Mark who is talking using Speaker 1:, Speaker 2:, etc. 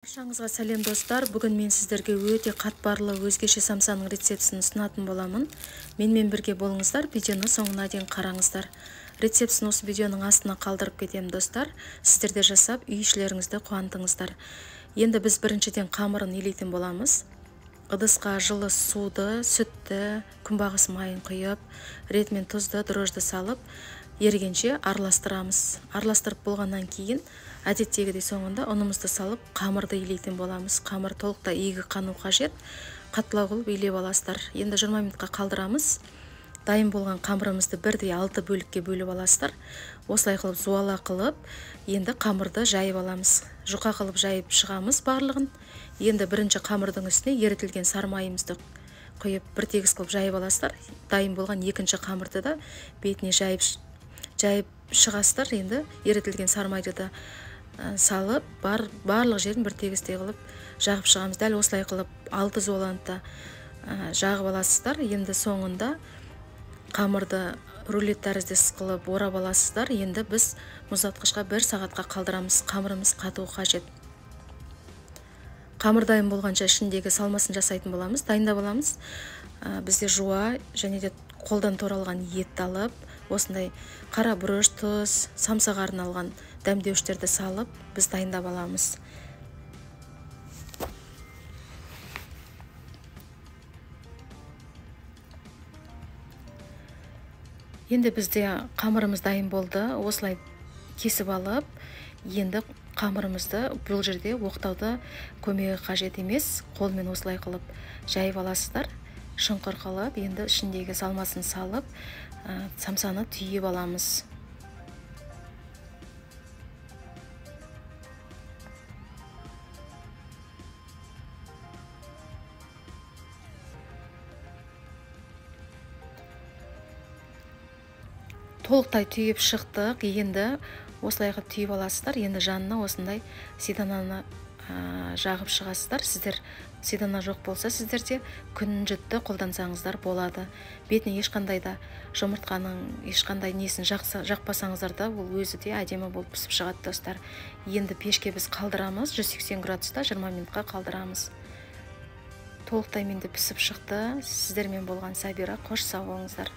Speaker 1: Баршаңызға сәлем достар. Бүгін мен сіздерге өте қатпарлы өзгеше самсаның рецептісін ұсынатын боламын. Менімен бірге болыңыздар, видеоны соңына дейін қараңыздар. Рецептісін осы видеоның астына қалдырып кетемін достар. Сіздер де жасап үй ішілеріңізді қуантыңыздар. Енді біз біріншіден қамырын илейтін боламыз. Ыдысқа жылы суды, сүтті, күнбағыс майын құйып, ретімен тұзды, дрожжды салып, ергенше араластырамыз. Араластырып болғаннан кейін әдеттегідей соңында ұнымызды салып, қамырды илейтін боламыз. Қамыр толықтай игі қану қажет. Қаттылау қылып илеп аласыздар. Енді 20 минутқа қалдырамыз. Дайын болған қамырымызды бірдей 6 бөлікке бөліп аласыздар. Осылай қылып зуала қылып, енді қамырды жайып аламыз. Жұқа қылып жайып шығамыз барлығын. Енді бірінші қамырдың үстіне ерітілген сары майымызды құйып, бір тегіс қылып жайып аласыздар. Дайын болған екінші қамырды да бетіне жайып шығасыздар. Енді ерітілген сары майды да салып, барлық жерін бір тегістей қылып жағып шығамыз. Дәл осылай қылып 6 зуаланы да жағып аласыздар. Енді соңында қамырды рулет тәріздес қылып орап аласыздар. Енді біз мұздатқышқа 1 сағатқа қалдырамыз. Қамырымыз қатуы қажет. Қамыр дайын болғанша ішіндегі салмасын жасайтын боламыз, дайындап аламыз. Бізде жуа және де қолдан туралған етті алып, осындай қара бұрыш, тұз, самсаға арналған дәмдеуіштерді салып, біз дайындап аламыз. Енді бізде қамырымыз дайын болды. Осылай кесіп алып, енді қамырымызды бұл жерде оқтауды көмегі қажет емес. Қолмен осылай қылып жайып аласыздар. Шұңқыр қылып, енді ішіндегі салмасын салып, самсаны түйіп аламыз. Толықтай түйіп шықтық. Енді осылай қылып түйіп аласыздар. Енді жанына осындай седананы жағып шығасыздар. Сіздер седана жоқ болса, сіздерде күнжітті қолдансаңыздар болады. Бетіне ешқандай да жұмыртқаның ешқандай несін жақпасаңыздар да, ол өзі де әдемі болып пісіп шығады достар. Енді пешке біз қалдырамыз, 180 градуста 20 минутқа қалдырамыз. Толықтай менде пісіп шықты. Сіздермен болған Сабира. Қош сау болыңыздар.